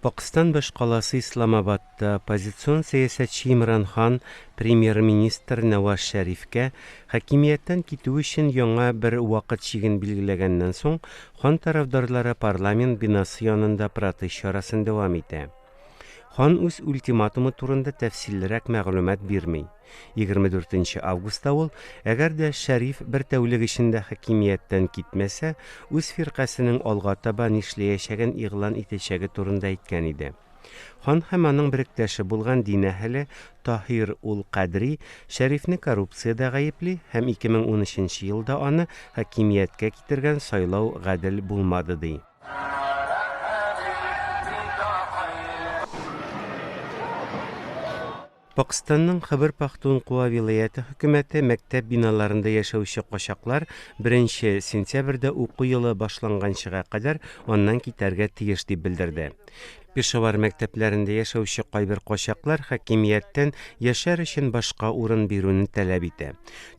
Пакстан башкаласы Исламабадта оппозицион сәясәтче Имран Хан премьер-министр Нәваз Шәрифкә хакимияттән китү өчен яңа бер вакыт чиген билгеләгәннән соң, Хан тарафдарлары парламент бинасы янында протест чарасын дәвам итә. Хан үз ультиматумы турында тәфсиллерәк мәгълүмат бирми. 24 нче августта ул, әгәр дә Шәриф бер тәүлек эчендә хакимияттән китмәсә, үз фиркасенең алга таба нишләячәген игълан итәчәге турында әйткән иде. Хан һәм аның беректәше булган дин әһеле Таһир ул Кадри Шәрифне коррупциядә гаепли һәм 2013 нче елда аны хакимияткә китергән сайлау гадел булмады ди. Пакстанның Хәбер-Пахтункуа вилаяте хөкүмәте мәктәп биналарында яшәүче качаклар беренче сентябрьдә уку елы башланганчыга кадәр аннан китәргә тиеш дип белдерде. Пешавар мәктәпләрендә яшәүче кайбер качаклар хакимияттән яшәр өчен башка урын бирүне таләп итә.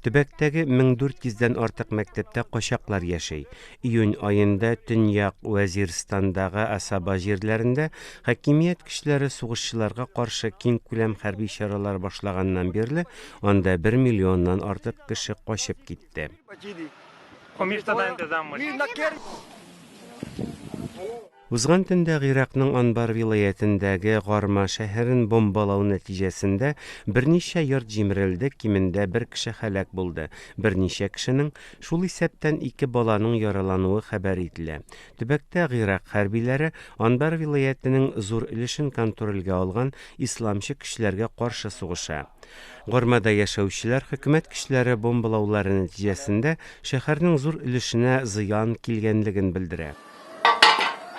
Төбәктәге 1400 дән артык мәктәптә качаклар яши. Июнь аенда Төньяк Вәзирстандагы Асаба җирләрендә хакимият көчләре сугышчыларга каршы киңкүләм хәрби чаралар башлаганнан бирле анда бер миллионнан артык кеше качып китте. Узган төндә Гыйракның Анбар вилаятендәге Гарма шәһәрен бомбалау нәтиҗәсендә берничә йорт җимерелде, кимендә бер кеше һәлак булды, берничә кешенең, шул исәптән ике баланың яралануы хәбәр ителә. Төбәктә Гыйрак хәрбиләре Анбар вилаятенең зур өлешен контрольгә алган исламчы көчләргә каршы сугыша. Гармада яшәүчеләр хөкүмәт көчләре бомбалаулары нәтиҗәсендә шәһәрнең зур өлешенә зыян килгәнлеген белдерә.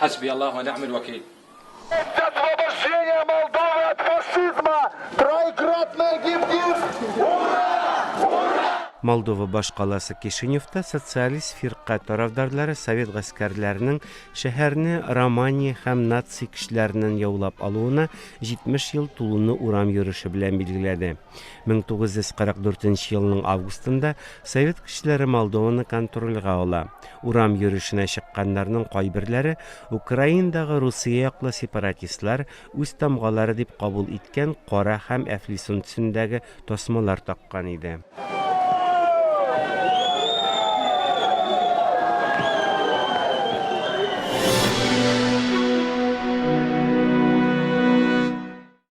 Хәсби Аллаһ вә ни'мел вәкил. Освобождение Молдовы от фашизма! Троекратная гимн! Ура! Ура! Молдова башкаласы Кишиневта социалист фирка тарафдарлары совет гаскәрләренең шәһәрне Романия һәм наци көчләреннән яулап алуына 70 ел тулуны урам йөреше белән билгеләде. 1944 нче елның августында совет көчләре Молдованы контрольгә ала. Урам йөрешенә чыкканнарның кайберләре Украинадагы Русия яклы сепаратистлар үз тамгалары дип кабул иткән кара һәм әфлисун төсендәге тасмалар таккан иде.